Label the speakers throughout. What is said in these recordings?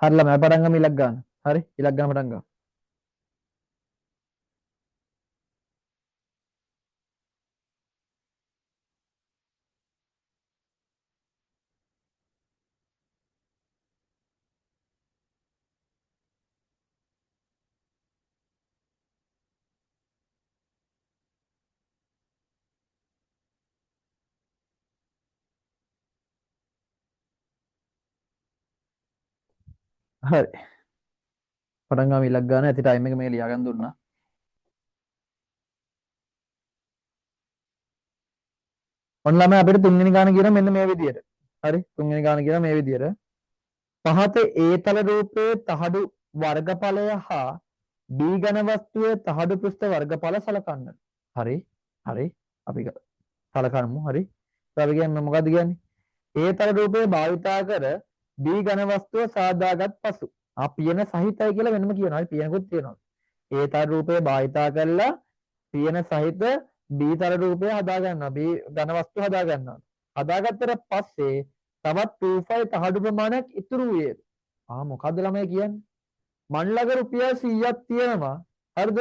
Speaker 1: හරි ළමයි, පටන් ගමු ඉලක්ක ගන්න. හරි, ඉලක්ක ගන්න පටන් ගමු. හරි. පටන් ගමු ඉලක්ක ගන්න. ඇති ටයිම් එක මේ ලියා ගන්න දුන්නා. ඔන්න ළමයි අපිට තුන්වෙනි ගාන කියන මෙන්න මේ විදියට. හරි, තුන්වෙනි ගාන කියන මේ විදියට. පහත ඒ තල රූපයේ තහඩු වර්ගඵලය හා B ඝන වස්තුවේ තහඩු පෘෂ්ඨ වර්ගඵල සලකන්න. හරි, හරි. අපි සලකමු. හරි. අපි කියන්නේ මොකද්ද කියන්නේ? ඒ තල රූපය භාවිතා කර B ඝන වස්තුව සාදාගත් පසු පියන සහිතයි කියලා වෙනම කියනවා. හරි, පියනකුත් තියෙනවා. ඒ තල රූපය භාවිතා කරලා පියන සහිත B තල රූපය හදා ගන්නවා. B ඝන වස්තුව හදා ගන්නවා. හදාගත්තට පස්සේ තවත් 25 තහඩු ප්‍රමාණයක් ඉතුරු වූයේද? මොකද්ද ළමයි කියන්නේ? මන් ළඟ රුපියල් 100ක් තියෙනවා. හරිද?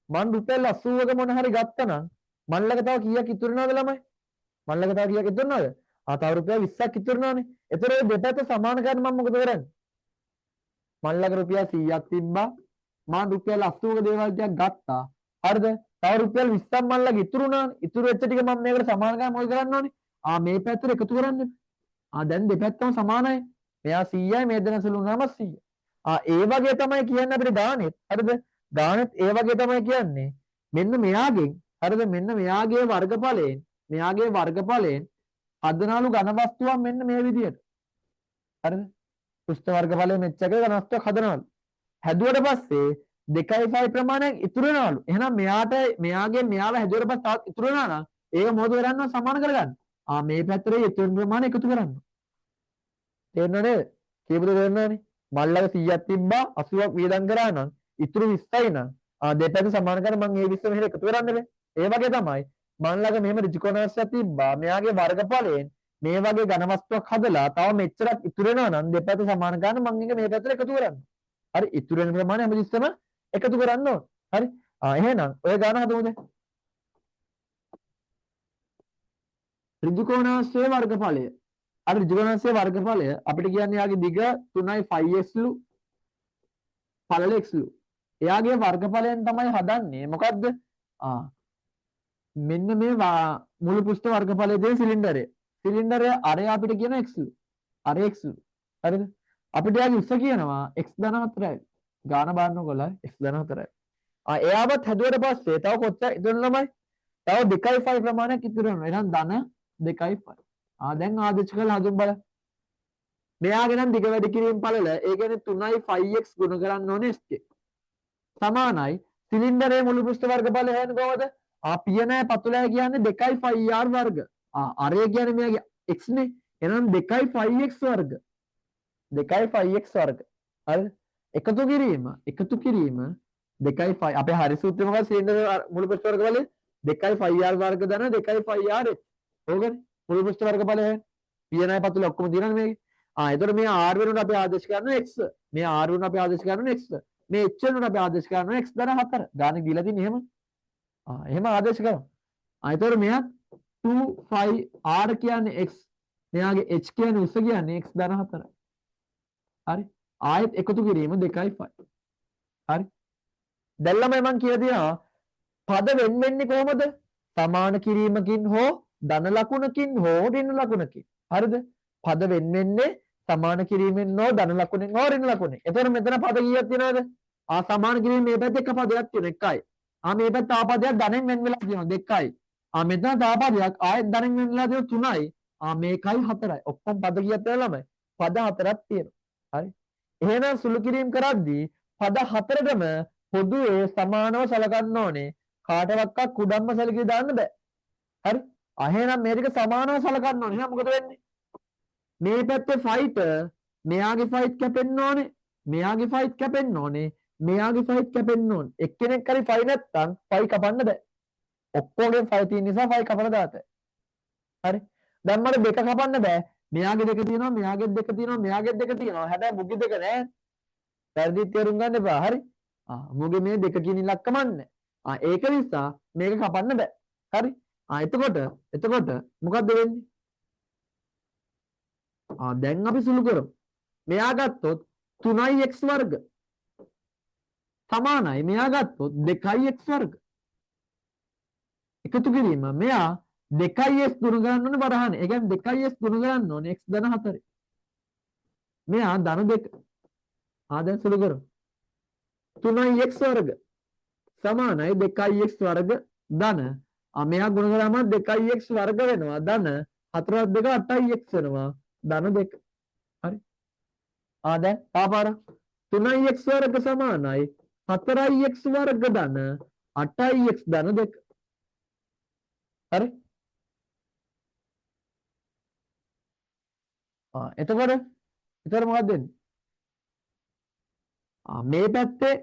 Speaker 1: මන් රුපියල් 80ක මොන හරි ගත්තනම් මන් ළඟ තව කීයක් ඉතුරු වෙනවද ළමයි? මන් ළඟ තව කීයක් ඉතුරු වෙනවද? තව රුපියල් 20ක් ඉතුරු වෙනවනේ. ඒතර ඔය දෙපැත්ත සමාන කරන්න මම මොකද කරන්නේ? මන් ළඟ රුපියල් 100ක් තිබ්බා. මං රුපියල් 80ක දේවල් ටිකක් ගත්තා. හරිද? තව රුපියල් 20ක් මන් ළඟ ඉතුරු වුණානේ. ඉතුරු වෙච්ච ටික මම මේකට සමාන කරන්න මොකද කරන්න ඕනේ? මේ පැත්තට එකතු කරන්න එපා. දැන් දෙපැත්තම සමානයි. මෙයා 100යි මේ දෙන සුළු වුණාම 100. ඒ වගේ තමයි කියන්නේ අපිට ගානෙත්. හරිද? ගානෙත් ඒ වගේ තමයි කියන්නේ. මෙන්න මෙයාගෙන්, හරිද? මෙන්න මෙයාගේ වර්ගඵලයෙන්, මෙයාගේ වර්ගඵලයෙන් හදනාලු ඝන වස්තුවක් මෙන්න මේ විදියට. හරිද? පෘෂ්ඨ වර්ගඵලය මෙච්චර කියලා ඝන වස්තුවක් හදනවලු. හැදුවට පස්සේ 2.5 ප්‍රමාණයක් ඉතුරු වෙනවලු. එහෙනම් මෙයාගේ මෙයාව හැදුවට පස්සේ තවත් ඉතුරු වෙනවා නම් ඒක මොකද කරන්න ඕන? සමාන කරගන්න. මේ පැත්තට ඉතුරු වෙන ප්‍රමාණය එකතු කරන්න. තේරෙනව නේද? කියපු දේ තේරෙනවනේ. මන් ළඟ 100ක් තිබ්බා 80ක් වියදම් කරා නම් ඉතුරු 20යි නම් දෙපැත්ත සමාන කරන් මං ඒ 20 මෙහෙට එකතු කරන්න බෑ. ඒ වගේ තමයි මන් ළඟ මෙහෙම ඍජුකෝණාශ්‍රයක් තිබ්බා. මෙයාගේ වර්ගඵලයෙන් මේ වගේ ඝන වස්තුවක් හදලා තව මෙච්චරක් ඉතුරු වෙනවා නම් දෙපැත්ත සමාන කරන් මං ඒක මේ පැත්තට එකතු කරන්න. හරි, ඉතුරු වෙන ප්‍රමාණය හැමතිස්සෙම එකතු කරන්න ඕන. හරි. එහෙනම් ඔය ගාන හදමු දැන්. ඍජුකෝණාශ්‍රයේ වර්ගඵලය. අර ඍජුකෝණාශ්‍රයේ වර්ගඵලය අපිට කියන්නේ එයාගේ දිග තුනයි ෆයිව් එක්ස් ලු පළල එක්ස් ලු. එයාගේ වර්ගඵලයෙන් තමයි හදන්නේ මොකද්ද? මෙන්න මේ මුළු පෘෂ්ඨ වර්ගඵලයේ තියෙන සිලින්ඩරය. සිලින්ඩරය අරය අපිට කියන එක්ස් ලු. අර එක්ස් ලු. හරිද? අපිට එයාගේ උස කියනවා එක්ස් ධන 4යි. ගාන බලන්න ඔයගොල්ලෝ එක්ස් ධන 4යි. එයාවත් හැදුවට පස්සේ තව කොච්චර ඉතුරු ළමයි? තව දෙකයි ෆයිව් ප්‍රමාණයක් ඉතුරු වෙනවා. එහෙනම් ධන දෙකයි ෆයිව්. දැන් ආදේශ කරලා හදුම් බලන්න. මෙයාගේ නම් දිග වැඩි කිරීම පළල, ඒ කියන්නේ තුනයි ෆයිව් එක්ස් ගුණ කරන්න ඕනේ එස් කේ. සමානයි සිලින්ඩරයේ මුළු පෘෂ්ඨ වර්ගඵලය හොයන්නේ කොහොමද? පියනෑ පතුලෑ කියන්නේ දෙකයි ෆයිව් ආර් වර්ග. අරය කියන්නේ මෙයාගේ එක්ස් නේ. එහෙනම් දෙකයි ෆයිව් එක්ස් වර්ග. දෙකයි ෆයිව් එක්ස් වර්ග. හරිද? එකතු කිරීම දෙකයි ෆයිව්. අපේ හරි සූත්‍රය මොකක්ද? සිලින්ඩර් මුළු පෘෂ්ඨ වර්ගඵලය දෙකයි ෆයිව් ආර් වර්ග ධන දෙකයි ෆයිව් ආර් එච්. ඕකනේ මුළු පෘෂ්ඨ වර්ගඵලය හොයන්නේ. පියනෑ පතුල ඔක්කොම තියෙනවනේ මේකේ. එතකොට මේ R වෙනුවට අපි ආදේශ කරනවා x. මේ R වෙනුවට අපි ආදේශ කරනවා x. මේ h වෙනුවට අපි ආදේශ කරනවා x ධන 4. ගානේ දීලා තින්නේ එහෙම. එහෙම ආදේශ කරමු. එතකොට මෙයා 2 5 r කියන්නේ x. මෙයාගේ h කියන්නේ උස කියන්නේ x ධන 4. හරි. ආයෙත් එකතු කිරීම දෙකයි ෆයිව්. හරි. දැන් ළමයි මං කියලා දෙනවා පද වෙන් වෙන්නේ කොහොමද? සමාන කිරීමකින් හෝ ධන ලකුණකින් හෝ ඍණ ලකුණකින්. හරිද? පද වෙන් වෙන්නේ සමාන කිරීමෙන් හෝ ධන ලකුණෙන් හෝ ඍණ ලකුණෙන්. එතකොට මෙතන පද කීයක් තියෙනවද? සමාන කිරීම මේ පැත්තේ එක පදයක් තියෙනවා 1යි. මේ පැත්තේ තව පදයක් ධනෙන් වෙන් වෙලා තියෙනවා 2යි. මෙතන තව පදයක් ආයෙත් ධනෙන් වෙන් වෙලා තියෙනවා 3යි. මේකයි 4යි. ඔක්කොම පද කීයක් තියෙනවද ළමයි? පද 4ක් තියෙනවා. හරි. එහෙනම් සුළු කිරීම කරද්දී පද 4ටම පොදුවේ සමානව සලකන්න ඕනේ. කාටවත් කුඩම්ම සැලකිලි දාන්න බෑ. හරි. එහෙනම් මේ ටික සමානව සලකන්න ඕනේ. එහෙනම් මොකද වෙන්නේ? මේ පැත්තේ ෆයිට් මෙයාගේ ෆයිට් කැපෙන්න ඕනේ. මෙයාගේ ෆයිට් කැපෙන්න ඕනේ. මෙයාගේ ෆයිට් කැපෙන්න ඕනේ. එක්කෙනෙක් හරි ෆයි නැත්තම් ෆයි කපන්න බෑ. ඔක්කොගෙන් ෆයි තියෙන නිසා ෆයි කපලා දාතයි. හරි. දැන් මට දෙක කපන්න බෑ. මෙයාගේ දෙක තියෙනවා, මෙයාගේ දෙක තියෙනවා, මෙයාගේ දෙක තියෙනවා. හැබැයි මුගේ දෙක නෑ. වැරදි තේරුම් ගන්න එපා. හරි? ආ මුගේ මේ දෙක කියන ඉලක්කමක් නෑ. ආ ඒක නිසා මේක කපන්න බෑ. හරි? ආ එතකොට එතකොට මොකද්ද වෙන්නේ? ආ දැන් අපි සුළු කරමු. මෙයා ගත්තොත් 3x වර්ග සමානයි මෙයා ගත්තොත් 2x වර්ග. එකතු කිරීම මෙයා 2x ගුණ කරන්න ඕනේ වරහනේ. ඒ කියන්නේ 2x ගුණ කරන්න ඕනේ x ධන 4. මෙයා ධන 2. ආ දැන් සුළු කරමු. 3x වර්ග සමානයි 2x වර්ග ධන ආ මෙයා ගුණ කරාම 2x වර්ග වෙනවා ධන 4 2 8x වෙනවා ධන 2. හරි. ආ දැන් තාපාර 3x වර්ග සමානයි 4x වර්ග ධන 8x ධන 2. හරි. ආ එතකොට එතකොට මොකක්ද වෙන්නේ? ආ මේ පැත්තේ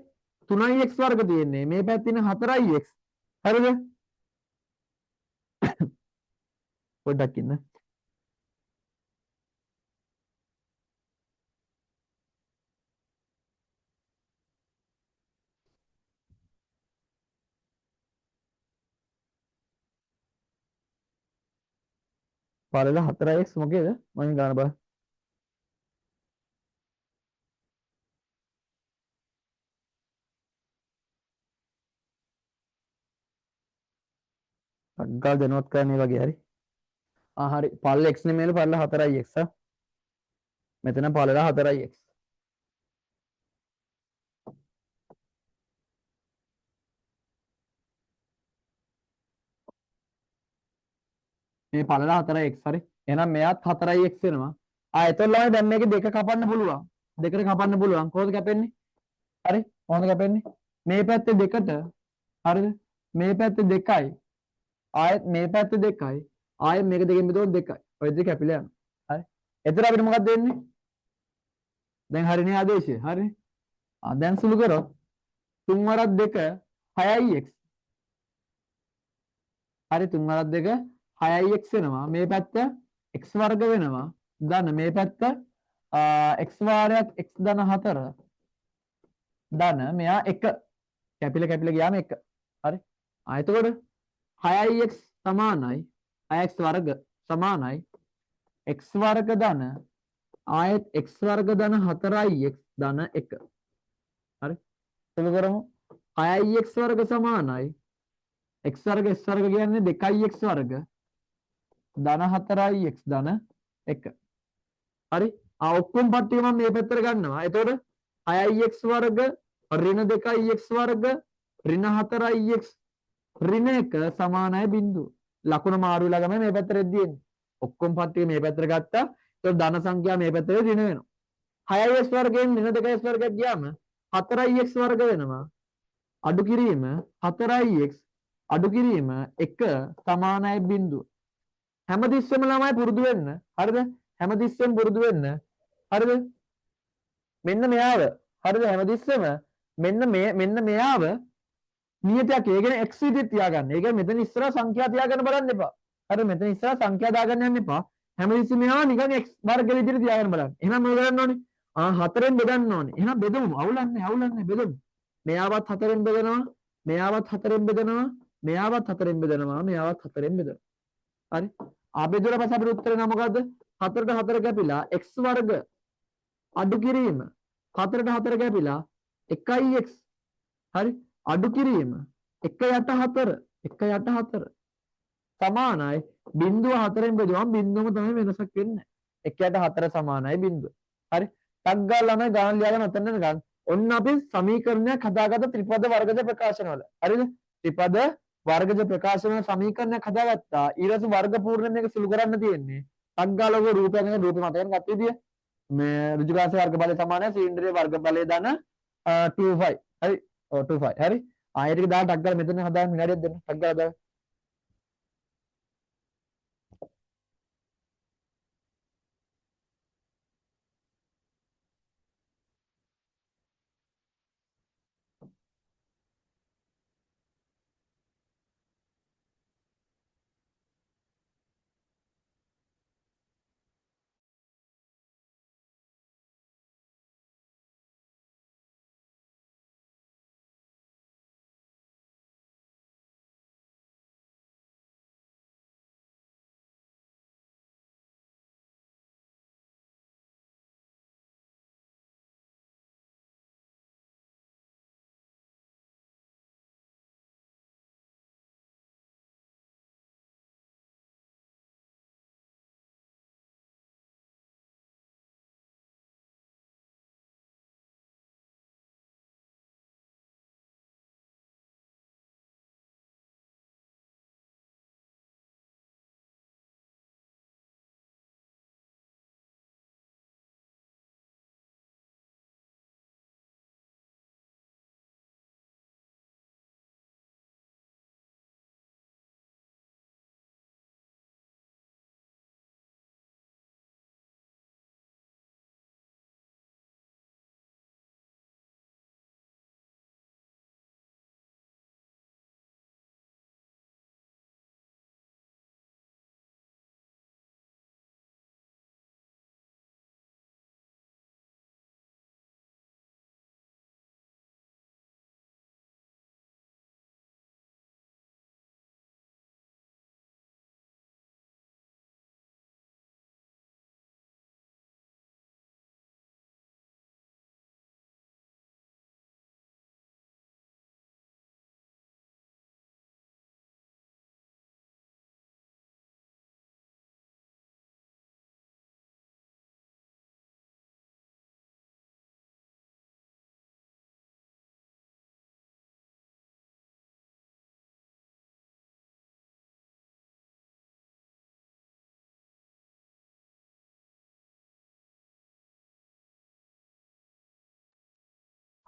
Speaker 1: 3x වර්ග තියෙන්නේ මේ පැත්තේ ඉන්න 4x. හරිද? පොඩ්ඩක් ඉන්න. පළල 4x මොකේද? මම ගන්න බලන්න. අග්ගල් දැනුවත් කරන්න මේ වගේ හරි. ආ හරි. පළල x නෙමෙයිලු පළල 4x ආ. මෙතන පළල 4x. මේ පළල 4x හරි. එහෙනම් මෙයාත් 4x වෙනවා. ආ එතකොට ළමයි දැන් මේකේ දෙක කපන්න පුළුවන්. දෙකට කපන්න පුළුවන්. කොහොමද කැපෙන්නේ? හරි. කොහොමද කැපෙන්නේ? මේ පැත්තේ දෙකට හරිද? මේ පැත්තේ දෙකයි. ආයෙත් මේ පැත්තේ දෙකයි. ආයෙත් මේක දෙකෙන් බෙදුවොත් දෙකයි. ඔය දෙක කැපිලා යනවා. හරි. එතකොට අපිට මොකක්ද වෙන්නේ? දැන් හරිනේ ආදේශය. හරිනේ. ආ දැන් සුළු කරොත් 3 වරක් 2 6x. හරි 3 වරක් 2 6x වෙනවා. මේ පැත්ත x වර්ග වෙනවා. ධන මේ පැත්ත x වාරයක් x ධන 4 ධන මෙයා 1 කැපිලා කැපිලා ගියාම 1. හරි. ආ එතකොට 6x සමානයි 6x වර්ග සමානයි x වර්ග ධන ආයෙත් x වර්ග ධන 4x ධන 1. හරි. සුළු කරමු. 6x වර්ග සමානයි x වර්ග x වර්ග කියන්නේ 2x වර්ග ධන 4x ධන 1. හරි. ආ ඔක්කොම පට්ටිය මම මේ පැත්තට ගන්නවා. එතකොට 6x වර්ග ඍණ 2x වර්ග ඍණ 4x ඍණ 1 සමානයි බිංදුව. ලකුණ මාරු වෙලා ගමන් මේ පැත්තට එද්දී එන්නේ. ඔක්කොම පට්ටිය මේ පැත්තට ගත්තා. එතකොට ධන සංඛ්‍යා මේ පැත්තට ඍණ වෙනවා. 6x වර්ගයෙන් ඍණ 2x වර්ගයක් ගියාම 4x වර්ග වෙනවා. අඩු කිරීම 4x අඩු කිරීම 1 සමානයි බිංදුව. හැමතිස්සෙම ළමයි පුරුදු වෙන්න. හරිද? හැමතිස්සෙම පුරුදු වෙන්න. හරිද? මෙන්න මෙයාව. හරිද? හැමතිස්සෙම මෙන්න මෙයාව නියතයක්. ඒ කියන්නේ x විදිහට තියාගන්න. ඒ කියන්නේ මෙතන ඉස්සරහ සංඛ්‍යා තියාගන්න බලන්න එපා. හරිද? මෙතන ඉස්සරහ සංඛ්‍යා දාගන්න යන්න එපා. හැමතිස්සෙම මෙයාව නිකන් x වර්ග විදිහට තියාගන්න බලන්න. එහෙනම් මොකද කරන්න ඕනේ? ආ 4ෙන් බෙදන්න ඕනේ. එහෙනම් බෙදමු. අවුලක් නැහැ, අවුලක් නැහැ, බෙදමු. මෙයාවත් 4ෙන් බෙදනවා, මෙයාවත් 4ෙන් බෙදනවා, මෙයාවත් 4ෙන් බෙදනවා, මෙයාවත් 4ෙන් බෙදනවා. හරි? ආ බෙදුවා පස්සේ අපිට උත්තරේ නම මොකද්ද? 4ට 4 කැපිලා x වර්ග අඩු කිරීම 4ට 4 කැපිලා 1x. හරි? අඩු කිරීම 1 යට 4 1 යට 4 සමානයි බිංදුව 4ෙන් බෙදුවම බිංදුවම තමයි වෙනසක් වෙන්නේ. 1 යට 4 සමානයි බිංදුව. හරි? ටක් ගාලා ළමයි ගාන ලියාගෙන ඔතන නිකන් ඔන්න අපි සමීකරණයක් හදාගත්ත ත්‍රිපද වර්ගජ ප්‍රකාශන වල. හරිද? ත්‍රිපද වර්ගජ ප්‍රකාශන වල සමීකරණයක් හදාගත්තා. ඊට පස්සේ වර්ග පූර්ණ මේක සුළු කරන්න තියෙන්නේ. ටක් ගාලා ඔය රූපයක් නෙවෙයි රූපේ මතකෙන් ගත්ත විදිය. මේ ඍජුකාංශ වර්ග බලය සමානයි සිලින්ඩරයේ වර්ග බලය ධන 25. හරි? ඔව් 25. හරි? ආයෙ ටික දාලා ටක් ගාලා මෙතන හදාගන්න විනාඩියක් දෙන්න. ටක් ගාලා දාන්න.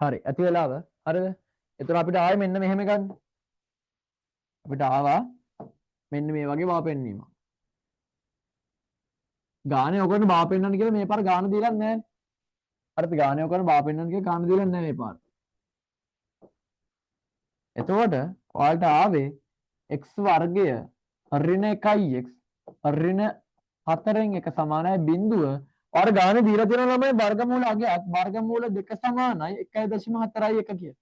Speaker 1: හරි, ඇති වෙලාව. හරිද? එතකොට අපිට ආයේ මෙන්න මෙහෙම ගන්න. අපිට ආවා මෙන්න මේ වගේ බා පෙන්වීමක්. ගානේ ඔයගොල්ලෝ බා පෙන්වන්න කියලා මේ පාර ගාන දීලා නැහැ. හරිද? ගානේ ඔයගොල්ලෝ බා පෙන්වන්න කියලා ගාන දීලා නැහැ මේ පාර. එතකොට ඔයාලට ආවේ x වර්ගය ඍණ 1x ඍණ 4න් 1 සමානයි බිංදුව. ඔයාලට ගානේ දීලා තියෙනවා ළමයි වර්ගමූල අගයක් වර්ගමූල 2 සමානයි 1.41 කියලා.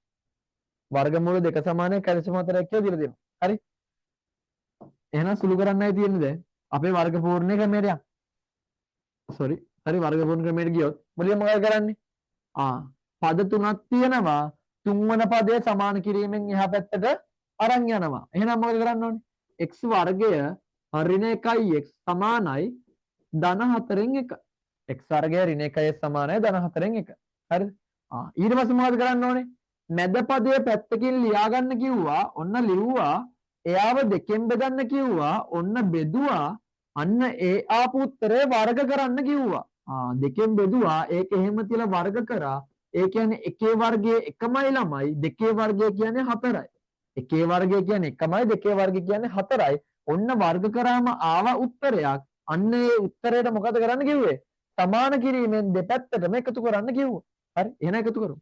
Speaker 1: වර්ගමූල 2 සමානයි 1.41 කියලා දීලා තියෙනවා. හරි? එහෙනම් සුළු කරන්නයි තියෙන්නේ දැන්. අපේ වර්ගපූර්ණ ක්‍රමයට යන්න. සෝරි. හරි, වර්ගපූර්ණ ක්‍රමයට ගියොත් මුලින්ම මොකද කරන්නේ? පද තුනක් තියෙනවා. තුන්වන පදය සමාන කිරීමෙන් එහා පැත්තට අරන් යනවා. එහෙනම් මොකද කරන්න ඕනේ? x වර්ගය ඍණ 1x සමානයි ධන 4න් 1. x වර්ගය ඍණ 1x සමානයි ධන 4න් 1. හරිද? ඊට පස්සේ මොකද කරන්න ඕනේ? මැද පදය පැත්තකින් ලියා ගන්න කිව්වා. ඔන්න ලිව්වා. එයාව දෙකෙන් බෙදන්න කිව්වා. ඔන්න බෙදුවා. අන්න ඒ ආපු උත්තරේ වර්ග කරන්න කිව්වා. දෙකෙන් බෙදුවා. ඒක එහෙම තියලා වර්ග කරා. ඒ කියන්නේ එකේ වර්ගය එකමයි ළමයි, දෙකේ වර්ගය කියන්නේ 4යි. එකේ වර්ගය කියන්නේ එකමයි, දෙකේ වර්ගය කියන්නේ 4යි. ඔන්න වර්ග කරාම ආවා උත්තරයක්. අන්න ඒ උත්තරයට මොකද කරන්න කිව්වේ? සමාන කිරීමෙන් දෙපැත්තටම එකතු කරන්න කිව්වා. හරි, එහෙනම් එකතු කරමු.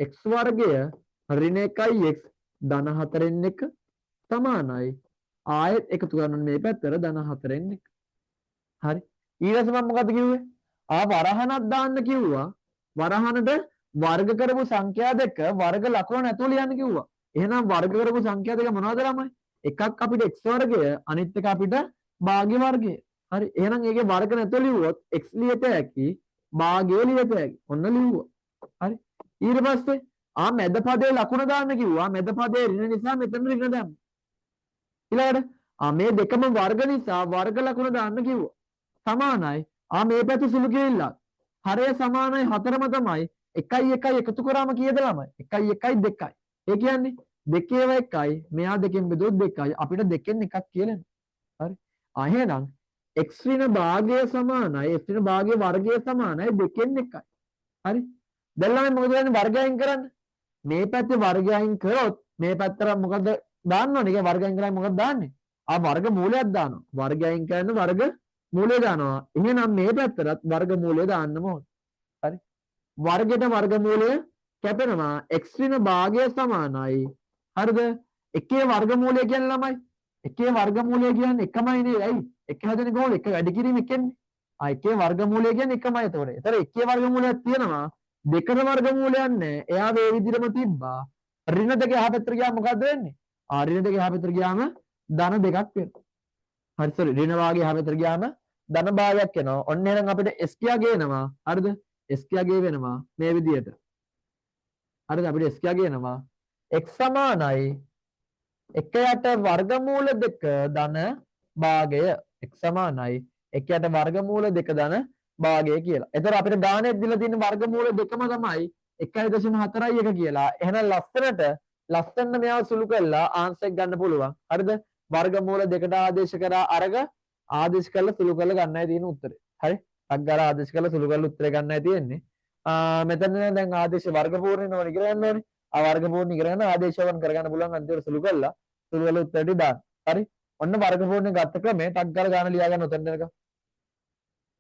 Speaker 1: x වර්ගය ඍණ 1x ධන 4න් 1 සමානයි. ආයෙත් එකතු කරන්න ඕනේ මේ පැත්තට ධන 4න් 1. හරි. ඊට පස්සේ මම මොකද කිව්වේ? වරහණක් දාන්න කිව්වා. වරහණට වර්ග කරපු සංඛ්‍යා දෙක වර්ග ලකුණ නැතුව ලියන්න කිව්වා. එහෙනම් වර්ග කරපු සංඛ්‍යා දෙක මොනවද ළමයි? එකක් අපිට x වර්ගය, අනිත් එක අපිට භාග්‍ය වර්ගය. හරි. එහෙනම් ඒකේ වර්ග නැතුව ලිව්වොත් x ලියත හැකි, භාගය ලියත හැකි. ඔන්න ලිව්වා. හරි. ඊට පස්සේ මැද පදේ ලකුණ දාන්න කිව්වා. මැද පදේ ඍණ නිසා මෙතන ඍණ දැම්මා. ඊළඟට මේ දෙකම වර්ග නිසා වර්ග ලකුණ දාන්න කිව්වා. සමානයි. මේ පැත්ත සුළු කිරිල්ලක්. හරය සමානයි හතරම තමයි. එකයි එකයි එකතු කරාම කීයද ළමයි? එකයි එකයි දෙකයි. ඒ කියන්නේ දෙකේව එකයි, මෙයා දෙකෙන් බෙදුවොත් දෙකයි. අපිට දෙකෙන් එකක් කියලා එනවා. හරි. එහෙනම් x ඍණ භාගය සමානයි x ඍණ භාගය වර්ගය සමානයි දෙකෙන් එකයි. හරි. දැන් ළමයි මොකද කරන්නේ? වර්ගය අයින් කරන්න. මේ පැත්තේ වර්ගය අයින් කරොත් මේ පැත්තට මොකද දාන්න ඕනේ? ඒ කියන්නේ වර්ගය අයින් කරාම මොකද දාන්නේ? වර්ග මූලයක් දානවා. වර්ගය අයින් කරන්න වර්ග මූලය දානවා. එහෙනම් මේ පැත්තටත් වර්ග මූලය දාන්නම ඕනේ. හරි. වර්ගයට වර්ග මූලය කැපෙනවා. x ඍණ භාගය සමානයි. හරිද? එකේ වර්ග මූලය කියන්නේ ළමයි එකේ වර්ග මූලය කියන්නේ එකමයි නේද? ඇයි? එක හැදෙන්නේ කොහොමද? එක වැඩි කිරීම එකෙන්නේ. එකේ වර්ග මූලය කියන්නේ එකමයි එතකොට. එතකොට එකේ වර්ග මූලයක් තියෙනවා. දෙකට වර්ග මූලයක් නෑ. එයා මේ විදිහටම තිබ්බා. ඍණ දෙක එහා පැත්තට ගියාම මොකද්ද වෙන්නේ? ඍණ දෙක එහා පැත්තට ගියාම ධන දෙකක් වෙනවා. හරි, සෝරි, ඍණ භාගය එහා පැත්තට ගියාම ධන භාගයක් එනවා. ඔන්න එහෙනම් අපිට s කියා ගේනවා. හරිද? s කියා ගේ වෙනවා මේ විදිහට. හරිද? අපිට s කියා ගේනවා. x සමානයි එක යට වර්ගමූල දෙක ධන භාගය. x සමානයි එක යට වර්ගමූල දෙක ධන භාගය කියලා. එතකොට අපිට ගාණයක් දීලා තියෙන වර්ගමූල දෙකම තමයි එකයි දශම හතරයි එක කියලා. එහෙනම් ලස්සනට මෙයාව සුළු කරලා ආන්සර් එක ගන්න පුළුවන්. හරිද? වර්ගමූල දෙකට ආදේශ කරා අරග ආදේශ කරලා සුළු කරලා ගන්නයි තියෙන උත්තරේ. හරි? ටක් ගාලා ආදේශ කරලා සුළු කරලා උත්තරේ ගන්නයි තියෙන්නේ. මෙතන නේද දැන් ආදේශ වර්ගපූර්ණ වෙනවනේ කියලා යන්න ඕනේ. වර්ගපූර්ණ ඉගෙන ගන්න ආදේශවන් කරගන්න පුළුවන් අන්තිමට සුළු කරලා සුළු කරලා උත්තරේ ටික දාන්න. හරි? ඔන්න වර්ගපූර්ණ ගත්ත ක්‍රමේ ටක් ගාලා ගාන ලියා ගන්න උතන දෙනකම්.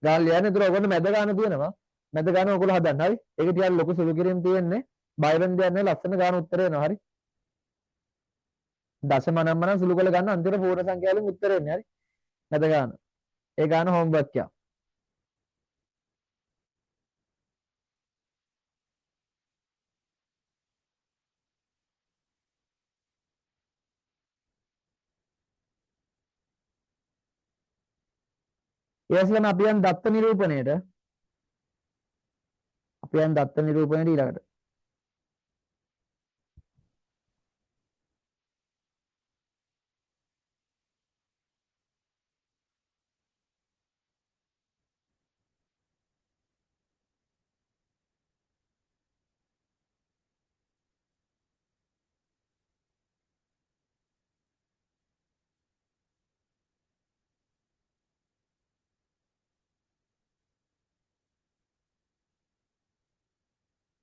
Speaker 1: ගාන ලියන්න. ඒතර ඔයගොල්ලෝ මැද ගාන තියෙනවා. මැද ගාන ඔයගොල්ලෝ හදන්න. හරි? ඒක ටිකක් ලොකු සුළු කිරීම තියෙන්නේ. බය වෙන්න දෙයක් නෑ. ලස්සන ගාන උත්තරේ එනවා. හරි? දශම නම් මනම් සුළු කරලා ගන්න අන්තිමට පූර්ණ සංඛ්‍යා වලින් උත්තරේ එන්නේ. හරි? මැද ගාන. ඒ ගාන හෝම්වර්ක් එකක්. ඊළඟට අපි යන් දත්ත නිරූපණයට. අපි යන් දත්ත නිරූපණයට ඊළඟට.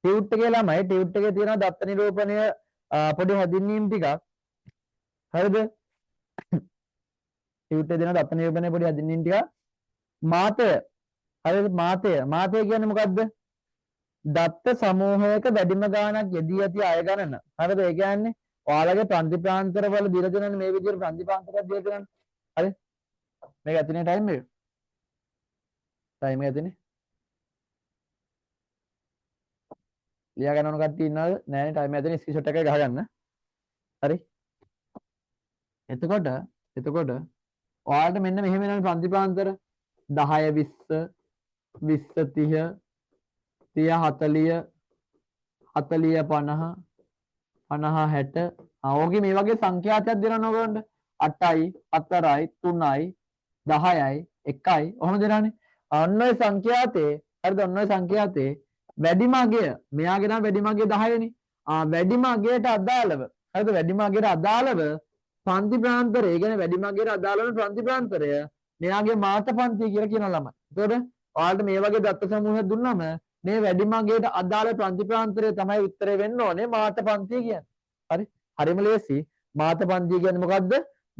Speaker 1: ටියුට් එකේ ළමයි ටියුට් එකේ තියෙනවා දත්ත නිරූපණය පොඩි හැඳින්වීම් ටිකක්. හරිද? ටියුට් එකේ තියෙන දත්ත නිරූපණය පොඩි හැඳින්වීම් ටිකක්. මාතය. හරිද? මාතය. මාතය කියන්නේ මොකද්ද? දත්ත සමූහයක වැඩිම ගාණක් යෙදී ඇති අය ගණන. හරිද? ඒ කියන්නේ ඔයාලගේ ප්‍රන්ති ප්‍රාන්තරවල දීලා තියෙනනේ මේ විදිහට ප්‍රන්ති ප්‍රාන්තරයක් දීලා තියෙනනේ. හරි? මේක ඇතිනේ ටයිම් එක. ටයිම් එක ඇතිනේ. ලියා ගන්න ඕන කට්ටිය ඉන්නවද? නෑනේ ටයිම් එක ඇතිනේ ස්ක්‍රීන්ෂොට් එකයි ගහගන්න. හරි? එතකොට එතකොට ඔයාලට මෙන්න මෙහෙම එනවනේ පන්ති ප්‍රාන්තර 10 20 20 30 30 40 40 50 50 60. ආ ඕකේ මේ වගේ සංඛ්‍යාතයක් දෙනවනේ ඔයගොල්ලන්ට. 8යි 4යි 3යි 10යි 1යි ඔහොම දෙනවනේ. අන්න ඔය සංඛ්‍යාතේ හරිද? ඔන්න ඔය සංඛ්‍යාතේ වැඩිම අගය මෙයාගේ නම් වැඩිම අගය 10 නේ. ආ වැඩිම අගයට අදාළව හරිද? වැඩිම අගයට අදාළව පන්ති ප්‍රාන්තරය, ඒ කියන්නේ වැඩිම අගයට අදාළ වන පන්ති ප්‍රාන්තරය මෙයාගේ මාත පන්තිය කියලා කියනවා ළමයි. එතකොට ඔයාලට මේ වගේ දත්ත සමූහයක් දුන්නම මේ වැඩිම අගයට අදාළ පන්ති ප්‍රාන්තරය තමයි උත්තරේ වෙන්න ඕනේ මාත පන්තිය කියන්නේ. හරි? හරිම ලේසි. මාත පන්තිය කියන්නේ මොකද්ද?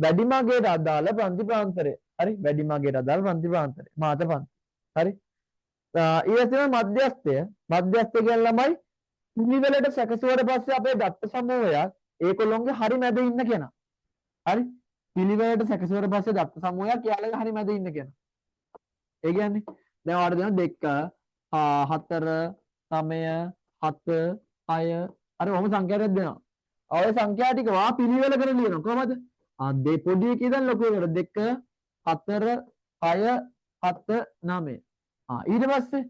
Speaker 1: වැඩිම අගයට අදාළ පන්ති ප්‍රාන්තරය. හරි? වැඩිම අගයට අදාළ පන්ති ප්‍රාන්තරය. මාත පන්ති. හරි? ඊට පස්සේ මධ්‍යස්ථය. මධ්‍යස්ථය කියන්නේ ළමයි පිළිවෙලට සැකසුවට පස්සේ අපේ දත්ත සමූහයක් ඒකොල්ලොන්ගේ හරි මැද ඉන්න කෙනා. හරි? පිළිවෙලට සැකසුවට පස්සේ දත්ත සමූහයක් එයාලගේ හරි මැද ඉන්න කෙනා. ඒ කියන්නේ දැන් ඔයාලට දෙනවා 2 4 9 7 6 අර ඔහොම සංඛ්‍යා ටිකක් දෙනවා. ඔය සංඛ්‍යා ටික වා පිළිවෙල කරලා ලියනවා. කොහමද? ආ දෙ පොඩි එකේ ඉඳන් ලොකු එකට 2 4 6 7 9. ආ ඊට පස්සේ